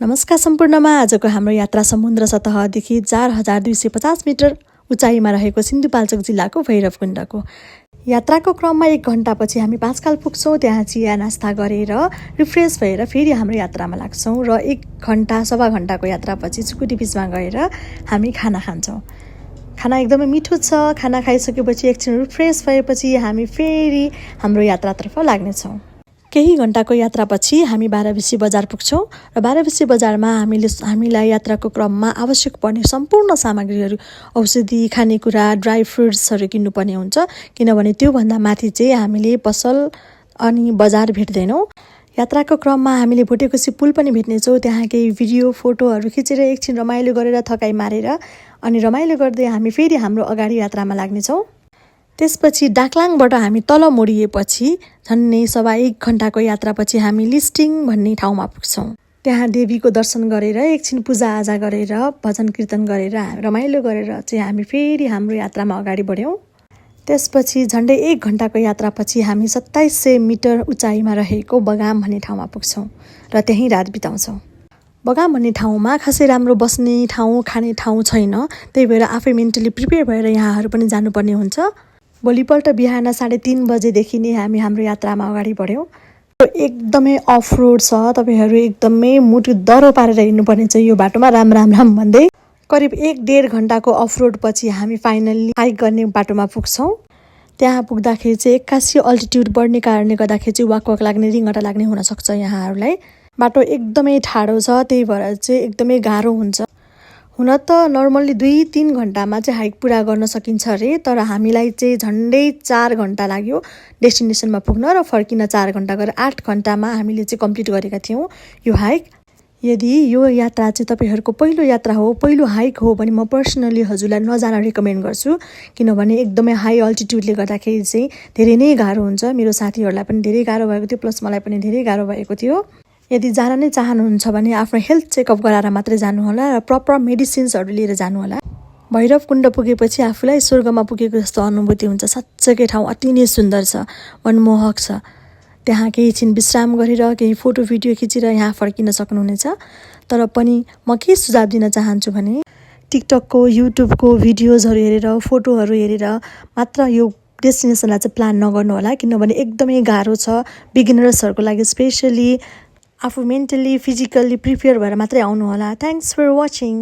नमस्कार सम्पूर्णमा आजको हाम्रो यात्रा समुद्र सतहदेखि 4250 मिटर उचाइमा रहेको सिन्धुपाल्चोक जिल्लाको भैरवकुण्डको यात्राको क्रममा 1 घण्टापछि हामी पाँचखाल पुग्छौँ। त्यहाँ चिया नास्ता गरेर रिफ्रेस भएर फेरि हाम्रो यात्रामा लाग्छौँ र 1 घण्टा सवा घण्टाको यात्रापछि चुकुटी बिचमा गएर हामी खाना खान्छौँ। खाना एकदमै मिठो छ। खाना खाइसकेपछि एकछिन रिफ्रेस भएपछि हामी फेरि हाम्रो यात्रातर्फ लाग्नेछौँ। केही घण्टाको यात्रापछि हामी बाह्रविसी बजार पुग्छौँ र बाह्रविसी बजारमा हामीलाई यात्राको क्रममा आवश्यक पर्ने सम्पूर्ण सामग्रीहरू औषधि खानेकुरा ड्राई फ्रुट्सहरू किन्नुपर्ने हुन्छ, किनभने त्योभन्दा माथि चाहिँ हामीले पसल अनि बजार भेट्दैनौँ। यात्राको क्रममा हामीले भोटेकोसी पुल पनि भेट्नेछौँ। त्यहाँ केही भिडियो फोटोहरू खिचेर एकछिन रमाइलो गरेर थकाइ मारेर अनि रमाइलो गर्दै हामी फेरि हाम्रो अगाडि यात्रामा लाग्नेछौँ। त्यसपछि डाक्लाङबाट हामी तल मोडिएपछि झन्नै सवा 1 घण्टाको यात्रापछि हामी लिस्टिङ भन्ने ठाउँमा पुग्छौँ। त्यहाँ देवीको दर्शन गरेर एकछिन पूजाआजा गरेर भजन कीर्तन गरेर रमाइलो गरेर चाहिँ हामी फेरि हाम्रो यात्रामा अगाडि बढ्यौँ। त्यसपछि झन्डै 1 घण्टाको यात्रापछि हामी 2700 मिटर उचाइमा रहेको बगाम भन्ने ठाउँमा पुग्छौँ र त्यहीँ रात बिताउँछौँ। बगाम भन्ने ठाउँमा खासै राम्रो बस्ने ठाउँ खाने ठाउँ छैन, त्यही भएर आफै मेन्टली प्रिपेयर भएर यहाँहरू पनि जानुपर्ने हुन्छ। भोलिपल्ट बिहान 3:30 बजेदेखि नै हामी हाम्रो यात्रामा अगाडि बढ्यौँ। एकदमै अफ रोड छ, तपाईँहरू एकदमै मुटु दह्रो पारेर हिँड्नुपर्ने छ यो बाटोमा। राम राम राम भन्दै करिब 1-1.5 घण्टाको अफ रोड पछि हामी फाइनल्ली हाइक गर्ने बाटोमा पुग्छौँ। त्यहाँ पुग्दाखेरि चाहिँ 81 अल्टिट्युड बढ्ने कारणले गर्दाखेरि चाहिँ वाक लाग्ने रिङ्गटा लाग्ने हुनसक्छ यहाँहरूलाई। बाटो एकदमै ठाडो छ, त्यही भएर चाहिँ एकदमै गाह्रो हुन्छ। हुन त नर्मल्ली 2-3 घण्टामा चाहिँ हाइक पुरा गर्न सकिन्छ अरे, तर हामीलाई चाहिँ झन्डै 4 घण्टा लाग्यो डेस्टिनेसनमा पुग्न र फर्किन 4 घण्टा गरेर 8 घण्टामा हामीले चाहिँ कम्प्लिट गरेका थियौँ यो हाइक। यदि यो यात्रा चाहिँ तपाईँहरूको पहिलो यात्रा हो, पहिलो हाइक हो भने म पर्सनली हजुरलाई नजान रिकमेन्ड गर्छु, किनभने एकदमै हाई अल्टिट्युडले गर्दाखेरि चाहिँ धेरै नै गाह्रो हुन्छ। मेरो साथीहरूलाई पनि धेरै गाह्रो भएको थियो, प्लस मलाई पनि धेरै गाह्रो भएको थियो। यदि जान नै चाहनुहुन्छ भने आफ्नो हेल्थ चेकअप गराएर मात्रै जानुहोला र प्रपर मेडिसिन्सहरू लिएर जानुहोला। भैरवकुण्ड पुगेपछि आफूलाई स्वर्गमा पुगेको जस्तो अनुभूति हुन्छ। साँच्चैकै ठाउँ अति नै सुन्दर छ, मनमोहक छ। त्यहाँ केही छिन विश्राम गरेर केही फोटो भिडियो खिचेर यहाँ फर्किन सक्नुहुनेछ। तर पनि म के सुझाव दिन चाहन्छु भने टिकटकको युट्युबको भिडियोजहरू हेरेर फोटोहरू हेरेर मात्र यो डेस्टिनेसनलाई चाहिँ प्लान नगर्नु होला, किनभने एकदमै गाह्रो छ। बिगिनर्सहरूको लागि स्पेसली आफू मेन्टली फिजिकल्ली प्रिपेयर भएर मात्रै आउनु होला। Thanks for watching.